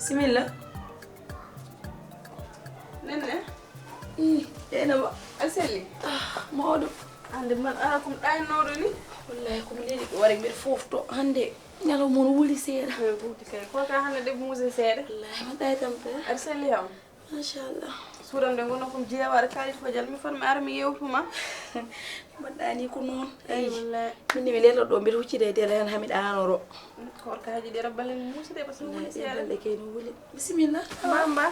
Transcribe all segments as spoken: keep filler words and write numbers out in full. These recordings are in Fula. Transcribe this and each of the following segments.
Bismillah. Nene. Ii, Dieynaba. A selli? Ah, mawɗo. Hannde man ara ko mi ɗaannooɗo ni. Wallahi ko mi leeli ɓe wari mbeɗa foofto hannde. Ñalawma on wuli seeɗa. Ɓe ɓuuti kay. Ko ka hannde debbo muuse seeɗa. Wallahi man ɗaytam pe. Aɗa selli kam? Machallah. Suuɗam nde ngonno ko mi jeewaɗo kaalis fojal mi foti mi ara mi yewtuma. Mbaɗɗa ni ko noon. Eyi, wallahi. Min ne mi leelo ɗo mbiɗa huccida e dela heen haa mi ɗaanoro. Korkaaji ɗi rabbale mi muusi de, parce que wuli seeɗa. Ɗe balɗe kay no wuli. Bisimilla. Mba, mba.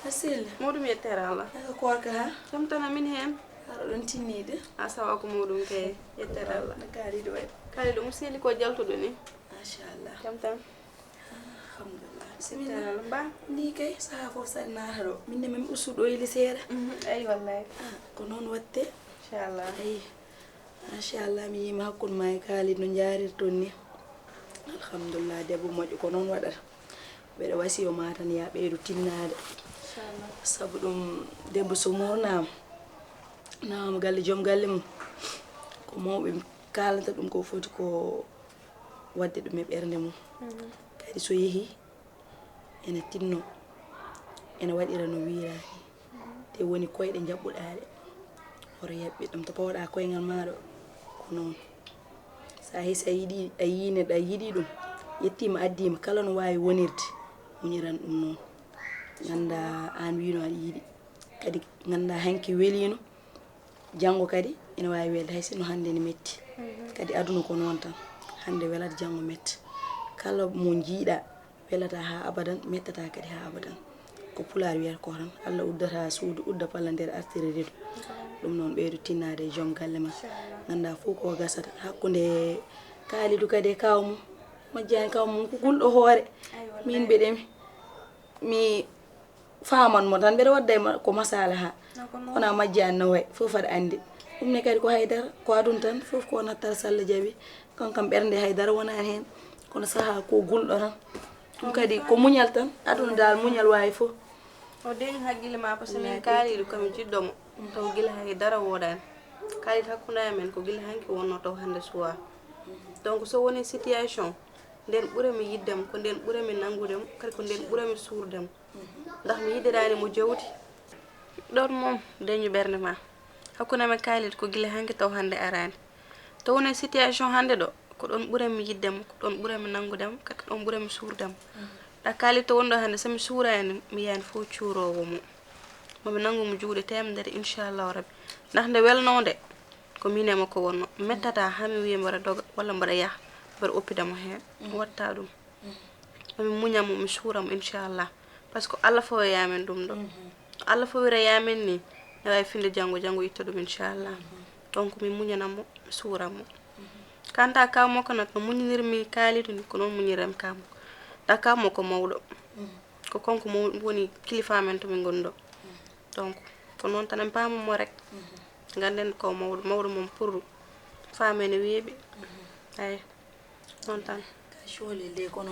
A selli. Mawɗum yettere Allah. Naka koorka ha? Kam tan amin heen. Aɗa ɗon tinniide. A sawa ko mawɗum kay. Yettere Allah. No kaali ɗo waɗi? Kaali ɗo mo selli ko jaltuɗo ni. Machallah. Kam tan. Alhamdulillah. Bisimilla. Yettere Allah. Mba. Ni kay saha fof saɗa naata ɗo. Min ne min ustu ɗo ili seeɗa. Mhm, eyi wallahi. Ah, ko noon waɗte. Inchallah. Eyi. Machallah, mi yiima hakkunde ma e Khalid no njaarirton ni. Alhamdulillah, debbo moƴƴo ko noon waɗata. Mbeɗa wasiyo ma tan ya ɓeydu tinnaade. Inchallah. Sabu ɗum debbo so murnaama, nawama galle joom galle mum, ko mawɓe kaalanta ɗum ko foti ko waɗde ɗum e ɓernde mum. Mhm. Kadi so yehi ene tinno, ene waɗira no wiiraa ni. Te woni koyɗe njaɓɓuɗaa ɗe. Hoto yaɓɓit ɗum to pawɗaa koyngal maa ɗo. Ko noon. So a hesi a yiɗi, a yii neɗɗo, a yiɗi ɗum, ƴettiima addiima, kala no waawi wonirde, muñiran ɗum noon. Nganndaa aan wiino aɗa yiɗi. Kadi nganndaa hanki weliino, janngo kadi ene waawi welde, hay sinno hannde ne metti. Mhm. Kadi aduna ko noon tan. Hannde welat, janngo metta. Kala mo njiiɗaa, welataa haa abadan, mettataa kadi haa abadan. Ko Pulaar wiyata ko tan, Allah uddata suudu, udda palanteer, artira rido. Ɗum noon, ɓeydu tinnaade e joom galle ma. Inchallah. Nganndaa fof ko gasata. Hakkunde Kaalidu kadi e kaaw mum, majjaani kaaw mum ko gulɗo hoore. Eyi, wallahi. Min mbeɗemi, mi faaman mo tan, mbeɗa wadda e ma-, ko masala ha. Na ko noon. Kono a majjaani no wayi, fof aɗa anndi. Ɗum ne kadi ko haydara, ko aduna tan, fof ko nattata so Allah jaɓi. Kankam ɓernde haydara wonaani heen, kono saha ko gulɗo tan. Ɗum kadi ko muñal tan, aduna dal muñal waawi fof. O deŋi hakkille ma, parce que min Kaalidu kam mi jiɗɗo mo. Taw gila hay dara woodaani. Kaalidu hakkunde amen ko gila hanki wonno taw hannde suwa. Donc so woni situation, nden ɓurami yiɗde mo, ko nden ɓurami nanngude mo, kadi ko nden ɓurami suurde mo. Ndax mi yiɗiraani mo jawdi. Ɗoon moom, deñu ɓernde ma. Hakkunde amen Kaalidu ko gila hanki taw hannde araani. To woni situation hannde ɗo, ko ɗoon ɓurami yiɗde mo, ko ɗoon ɓurami nanngude mo, kadi ko ɗoon ɓurami suurde mo. Ɗa Kaalidu to woni ɗo hannde, so mi suuraani, mi yahan fof cuuroowo mo. Mo mi nanngu mo juuɗe teemedere, inchallahu rabbi. Ndax nde welnoo nde, ko miin e makko wonno. Mettata haa mi wiya mbaɗa doga, walla mbaɗa yaha, mbaɗa oppida mo heen. Watta ɗum. Mo mi muña mo, mi suura mo, inchallah. Parce que Allah fawoya men ɗum ɗo. Mhm. Allah fawira ya men ni, ne waawi finde janngo, janngo itta ɗum, inchallah. Mhm. Donc, mi muñana mo, mi suura mo. Mhm. Kanta kaw makko nag, no muñinirmi Kaalidu ni, ko noon muñinirmi kaw makko. Da kaw makko mawɗo. Mhm. Ko kanko mo woni kilifa men to min ngoni ɗo. Mhm. Donc, ko noon tan en paamu mo rek. Mhm. Ngannden ko mawɗo, mawɗo mum pour femme ene weeɓi. Mhm. Eyi, noon tan. Ka coolel de, kono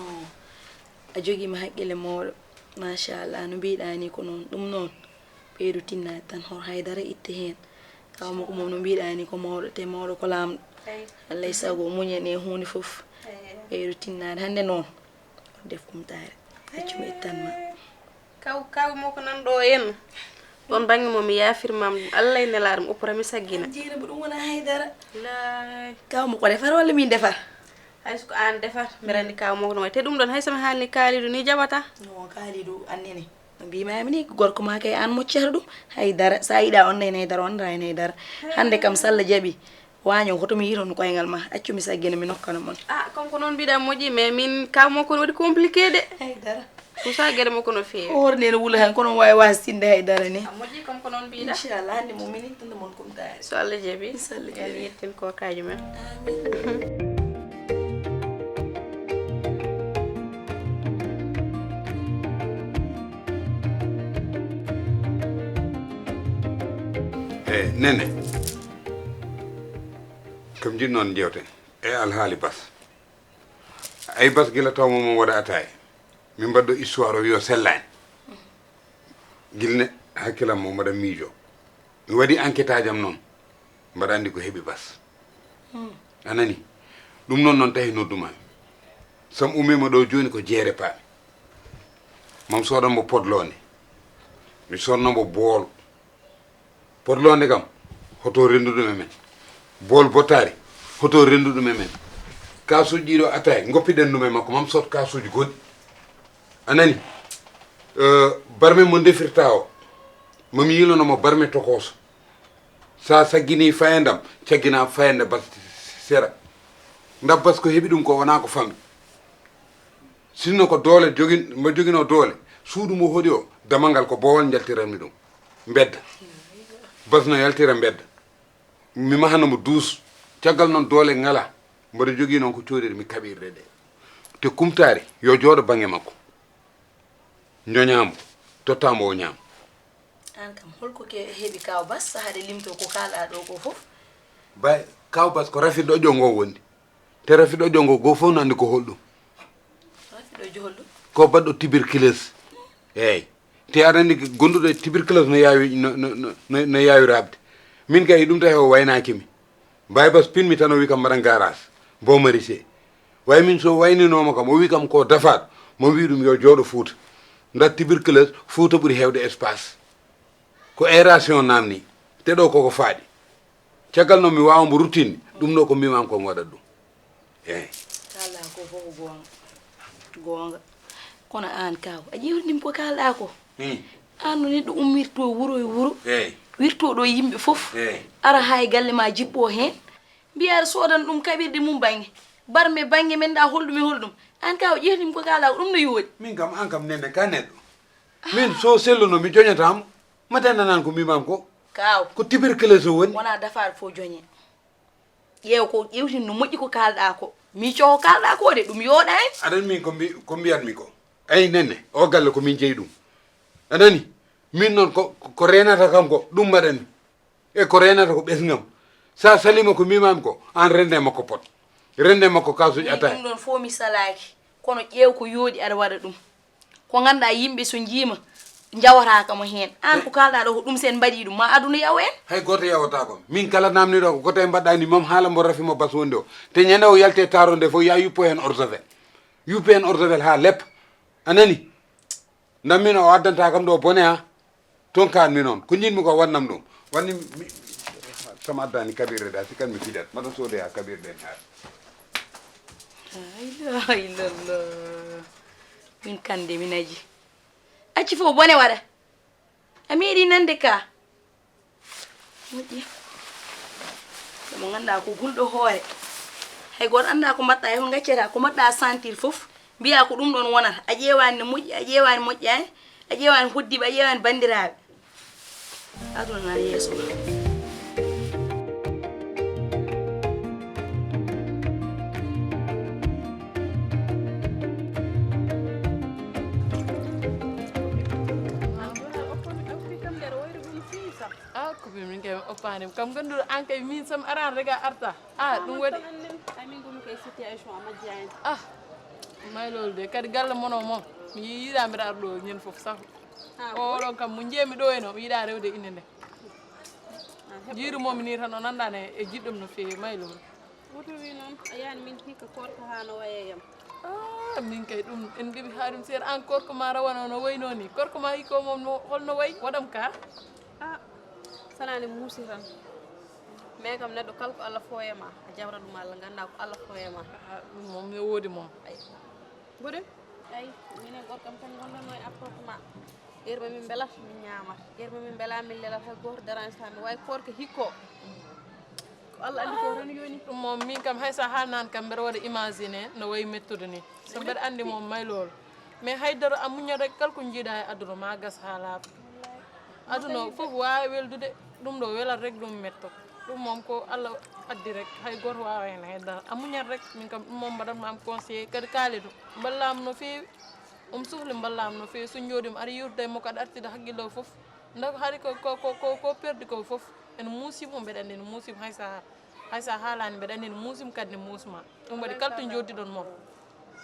a jogiima hakkille mawɗo. Machallah, no mbiɗa ni ko noon. Ɗum noon, ɓeydu tinnaade tan, hoto haydara itte heen. Kaw makko mum no mbiɗa ni ko mawɗo, te mawɗo ko laamɗo. Eyi. Allah e sago muñane huunde fof. Eyi. Ɓeydu tinnaade. Hannde noon, def kumtaare. Accu mi ittan ma. Kaw, kaw mo ko nan ɗo en. Ɗon bannge mo mi yaafirma ɗum. Allah e nelaaɗo mo, o ɓura mi saggina. Jeynaba, ɗum wona haydara. Laay. Kaw mo ko defar walla min defar? Hay so ko aan defar, mbeɗa anndi kaw mo ko no wayi. Te ɗum ɗon hay so mi haalni Kaalidu ni jaɓata. No, Kaalidu annene. No mbimami ni, gorko ma kay aan moccata ɗum. Haydara, sa yiɗa on nayne haydara, on nayne haydara. Hannde kam so Allah jaɓi. Waaño, hoto mi yiton koyngal ma. Accu mi saggina, mi nokkana mon. Ah, comme ko noon mbiɗa moƴƴi, mais min kaw mo kono waɗi compliqué de. Haydara. Tout ça, geɗe makko no feewi. Hoore nde no wula heen, kono waawi wasinde haydara ni. A moƴƴi, comme ko noon mbiɗa. Inchallah, hannde mo min ittana mon kumtaare. So Allah jaɓi. So Allah jaɓi. Yo Allah yettin kookaaji men. Amin. Eh, Nene. Kam jiɗ noon jewten. E alhaali Bas. Ay Bas gila tawma mo waɗa ataaya. Min mbaɗɗo histoire o wiyo sellaani. Gilne hakkilam mo mbaɗa miijo. Mi waɗi enquête ajam noon. Mbaɗa anndi ko heɓi Bas. Hmm. A nani? Ɗum noon noon tawi nodduma. Sam ummiima ɗo jooni ko jeere paami. Mam soodamo podlonde. Mi soodnamo bool. Podlonde kam, hoto renndu ɗum e men. Bool bottaari, hoto renndu ɗum e men. Kaasuuji ɗiɗo ataaya, ngoppiɗen ɗum e makko, mam sood kaasuuji goɗɗi. A nani? Eh, barme mo ndefirta o, mami yilono mo barme tokooso. Sa saggini fayandam, caggina fayande bas sera. Ndabbas ko heɓi ɗum ko wona ko famɗi. Sinno ko doole jogin, mo jogino doole, suudu mo hoɗi o, damal ngal ko boowal njaltiranmi ɗum. Mbedda. Bas no yaltira mbedda. Mi mahano mo duus. Caggal noon doole ngala. Mboɗo jogii noon ko coodiri mi kaɓirɗe ɗe. Te kumtaari, yo jooɗo baŋnge makko. Njoñaamo, tottaamo o ñaam. Aan kam, holko ke heɓi Kaaw Bas, so haɗe limto ko kaalɗaa ɗo ko fof? Bay, Kaaw Bas ko rafiɗo ƴoƴo ngo wondi. Te rafiɗo ƴoƴo ngo, goo fof no anndi ko holɗum. Rafiɗo ƴoƴo holɗum? Ko baɗɗo tuberculose. Eey. Te aɗa anndi gonduɗo e tuberculose no yaawi, no, no, no, no, no yaawi raɓde. Min kay, ɗum tawi o waynaaki mi. Bay Bas pinmi tan o wi kam mbaɗan garage. Bo marise. Way min so wayninooma kam, o wi kam ko dafaat. Mo wi ɗum yo jooɗo Fuuta. Ndat tuberculose, Fuuta ɓuri heewde espace. Ko aération naamni. Te ɗo koko faaɗi. Caggal noon mi waawa mbo ruttinde, ɗum ɗo ko mbimam ko mi waɗat ɗum. Eey. Kaalɗaa ko fof ko goonga. Goonga. Kono aan Kaaw, a ƴeewtinim ko kaalɗaa ko? Hmm. Aan no neɗɗo ummirto wuro e wuro, Eey. wirto ɗo yimɓe fof, Eey. ara haa e galle ma jippoo heen, mbiya aɗa soodan ɗum kaɓirɗe mum baŋnge, barme baŋnge men ɗa holɗum e holɗum. Aan Kaaw, ƴeewtinim ko kaalɗaa ko, ɗum no yooɗi. Min kam, aan kam nenne ka neɗɗo. Min so selluno mi joñataamo, mate nanan ko mbimam ko. Kaaw. Ko tuberculose o woni. Wona dafaat fof joñe. Ƴeew ko ƴeewtin no moƴƴi ko kaalɗaa ko. Mi coo kaalɗaa ko de, ɗum yooɗaani. Aɗa anndi min ko mbi-, ko mbiyatmi ko. Eey nenne, o galle ko min jeyi ɗum. A nani? Min noon ko, ko reenata kam ko, ɗum mbaɗanmi. E ko reenata ko ɓesngam. Sa salima ko mbimami ko, aan rende makko pot. Rende makko kaasuuji Min ataaya. ɗum ɗoon fof mi salaaki. Kono ƴeew ko yooɗi aɗa waɗa ɗum. Ko ngannduɗaa yimɓe so njiima, njawataaka mo heen. Aan ko kaalɗaa ɗo ko ɗum, so en mbaɗii ɗum, ma aduna yaw en. Hay gooto yawataako. Min kala naamniiɗo ko koto e mbaɗɗaa ni, mam haala mbo rafi mo bas wondi o. Te ñande o yalte taaro nde fof, ya yuppo heen ordewel. Yuppo heen ordewel haa leppa. A nani? Nan min o addanta kam ɗo bone ha. Toon kaan mi noon. Ko njiɗmi ko wannam ɗum. Wanni mi, sama addani kaɓirɗe ɗa, si kan mi fidat. Mbaɗa soode ha kaɓirɗe en haali. La ilaha illallah. Min kande mi naji. Acci fof bone waɗa. A meeɗi nande ka. Moƴƴi. Mo ngannduɗaa ko gulɗo hoore. Hay gooto anndaa ko mbaɗɗaa e hol ngaccata, ko mbaɗɗaa sentir fof, mbiyaa ko ɗum ɗoon wonata. A ƴeewaani no moƴƴi, a ƴeewaani moƴƴaani, a ƴeewaani hoɗdiiɓe, a ƴeewaani banndiraaɓe. Aduna na yeeso ma. Ah, ko min kay mi oppaani kam, ngannduɗo aan kay, min sam araan rega arta. Ah, ɗum waɗi. Ay, min ngumi kay situation a majjaani. Ah, may loolu de, kadi galle mono moom, mi yiɗaa mbiɗa ar ɗo ñen fof safu. Ah, o ɗon kam, mo njeemi ɗo eno, mi yiɗaa rewde inde nde. Ah, heɓo. Jiiru moom ni tan, o nanndaan e, e jiɗɗum no feewi, may loolu. Woto wi noon, a yaani min hikka korko haa no waye yam. Ah, min kay ɗum, en ɗiɓi haa ɗum seeɗa. Aan korko ma rawane o no wayi noon ni. Korko ma ikko moom no, hol no wayi? Waɗam ka? Ah, sanaani muusi tan. Mais kam neɗɗo kala ko Allah fooye ma, a jawra ɗum Allah, ngannda ko Allah fooye ma. Ah, ɗum moom no woodi moom. Ay. Mboɗo? Ay, minen gorkam tan ngonnono e appartement. Heure mo min mbelat, min ñaamat. Heure mo min mbela, min lelat, hay gooto dérange ta min. Way koorka hikko. Ko Allah anndi ko tan yoni. Ɗum moom, min kam, hay so a haalnaani kam, mbeɗa waɗa imaginer no wayi mettude ni. So mbeɗa anndi moom, may loolu. Mais hay dara, a muñat rek, kala ko njiiɗa e aduna, ma gas haa laaɓa. Aduna o fof waawi weldude, ɗum ɗo welat rek, ɗum metto. Ɗum moom ko Allah addi rek, hay gooto waawa heen hay dara. A muñat rek, min kam, ɗum moom mbaɗat ma am conseiller, kadi kaalidu, mballama no feewi. Omo sohli mballama no feewi, so jooɗiima aɗa yewtida e makko, aɗa artida hakkille o fof. Nda ko hari ko, ko, ko, ko, ko perdi ko fof, ene muusi mo, mbeɗa anndi ene muusi mo, hay so a, hay so a haalaani, mbeɗa anndi ene muusi mo, kadi ne muusi ma. Ɗum waɗi kala to jooɗiɗon moom,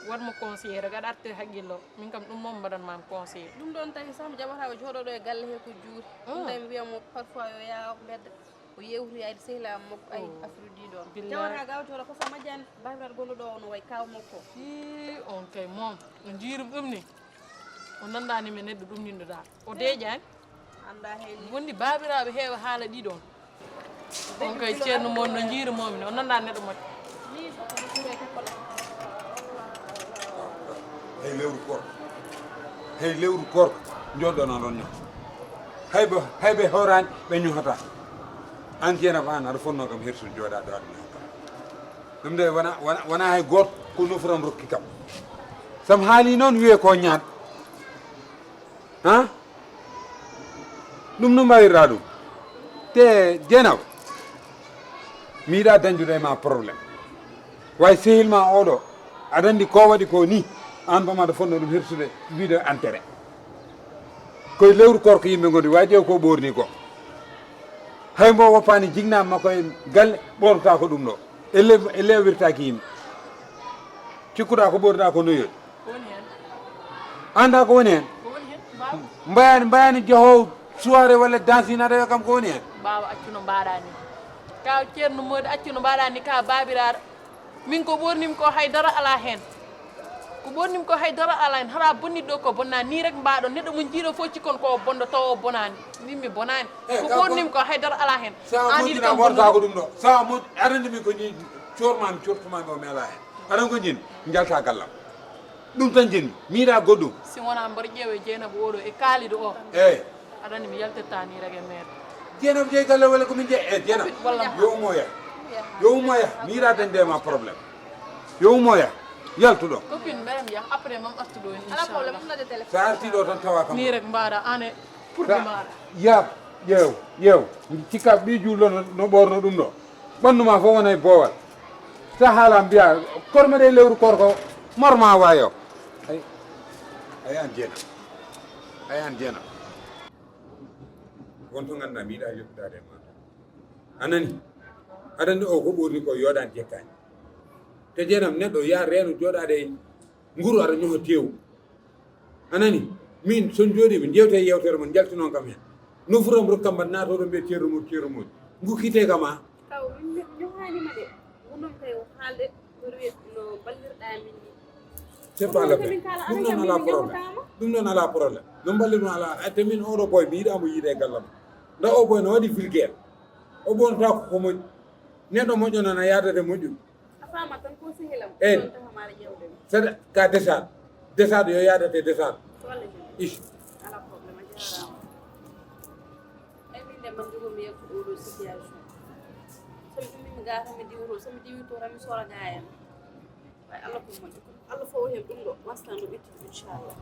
waɗ mo conseiller rek, aɗa artira hakkille o. Min kam ɗum moom mbaɗan ma am conseiller. Ɗum ɗoon tawi sax mi jaɓata o jooɗoɗo e galle he ko juuri. Ah. Ɗum tawi mi wiya mo parfois yo yaa mbedda. O yeewtoyayde sehilaaɓe makko, ay, oh, affaire uji ɗon. Billahi. Tawata gaaw jooɗo ko so majjani, baabiraaɗo gonɗo ɗo o no wayi kaaw makko. Hii, on kay moom, no njiirum ɗum ni. O nanndaani mi neɗɗo ɗum nindoɗaa. O deeƴaani. Wonde baabiraaɓe heewa haala ɗiɗon. On kay ceerno mon no njiiri momi, o nanndaani neɗɗo moƴƴo. Hey lewru koor. Hey lewru koor. Njooɗono ɗon ñoo. Hayba haybe horaani ɓe ñohata. An jeena ba an aɗa fonnoo kam hersude jooɗaade ɗo aɗa ñohata. Ɗum de wona wona wona hay gooto ko nufuram rokki kam. Sam haali noon wiye ko ñaan. Ha? Ɗum no mbawirɗa ɗum. Te jeenaw. Mi yiɗa dañdude e ma problème. Way sehil ma oɗo. Aɗa anndi ko waɗi ko ni. An bam aɗa fonno ɗum hirsude. Wiide entere. Koye lewru korko yimɓe gondi waji o ko ɓorni ko. Hay mbo woppani jignama makko e galle ɓornata ko ɗum ɗo. E lew e lewirtaki yimɓe. Cikkuɗa ko ɓornata ko noyol. Ko woni hen? Anda ko woni hen? Ko woni hen? Mbayani mbayani johow soirée walla danse ina rewa kam ko woni hen? Baaba accu no mbaɗa ni. Ka ceerno modi accu no mbaɗa ni ka babiraɗo. Min ko ɓornimi ko haydara ala hen. Ko ɓornimi ko haydara ala hen hara bonni ɗo ko bonna ni rek mbaɗo neɗɗo mo jiiɗo fof cikkon ko bonɗo tawa o bonani. Min mi bonani. Ko ɓornimi ko haydara ala hen. Sa mojina worta ko ɗum ɗo. Sa moj aɗa andi min ko ni cormami cortumami o mi ala hen. Aɗan ko jin jalta gallam. Ɗum tan jinmi miiɗa goɗɗum. Si wona mboɗo ƴeewe jeenabu oɗo e kaalido o. Eyi. Aɗa anndi mi yaltirta ni rek e maire. Jeenabu jeyi galle walla ko min jeyi e jeenabu. Yo ummo yaha. Yo ummo yaha miiɗa dañde ma problème. Yo ummo yaha. Yaltuɗo. Copine mbeɗam yaha après mam artuɗo en inchallah. Sa arti ɗo tan tawa kam. Ni rek mbaɗa an e purdi maɗa. Yaab ƴeew ƴeew. Cikka ɓi juulɗo no ɓorno ɗum ɗo. Ɓanndu ma fof wona e boowal. Sa haala mbiya korme ɗe lewru korko morma wayo. Ay ay an jeena. Ay an jeena. Won to ngannduɗaa mi yiɗa yettudaade e ma. A nani? Aɗa anndi o ko ɓorni ko yooɗaani jettaani. Te jeenam neɗɗo ya reeno jooɗaade e nguru aɗa ñoho teewu. A nani? Min so njooɗii min njewte e yewtere mon njaltinon kam heen. No furam rok kam mbaɗ naatooɗo mbiye ceerno mum ceerno mum. Ngukkitee kam a. Kaw min ñohaanima de. Wonnon kay o haalde no wiyet no ballirɗaa min ni. C'est pas la peine. Ɗum noon alaa problème. Ɗum noon alaa problème. No mballir ɗum alaa. Te min oɗo boy mi yiɗaa mo yiide e gallam. Nda o boy no waɗi vulgaire. O ɓornata ko ko moƴƴi. Neɗɗo moƴƴo noon a yaadata e moƴƴuɓe. A faama tan ko sehilam. Eyi. Ɗon taha maɗa ƴewde mi. Saɗa ka desaɗo desaɗo yo yaadate desaɗo. Walla jam. Ish. Ala problème a jarama. Ay min de man jogomi yaltude oɗo situation. Somi ummimi ga tan mi diwoto somi diwi to tan mi sora gayan. Way allah ko moƴƴo. Allah fof hen ɗum ɗo wastan ɗo ɓettude inchallah.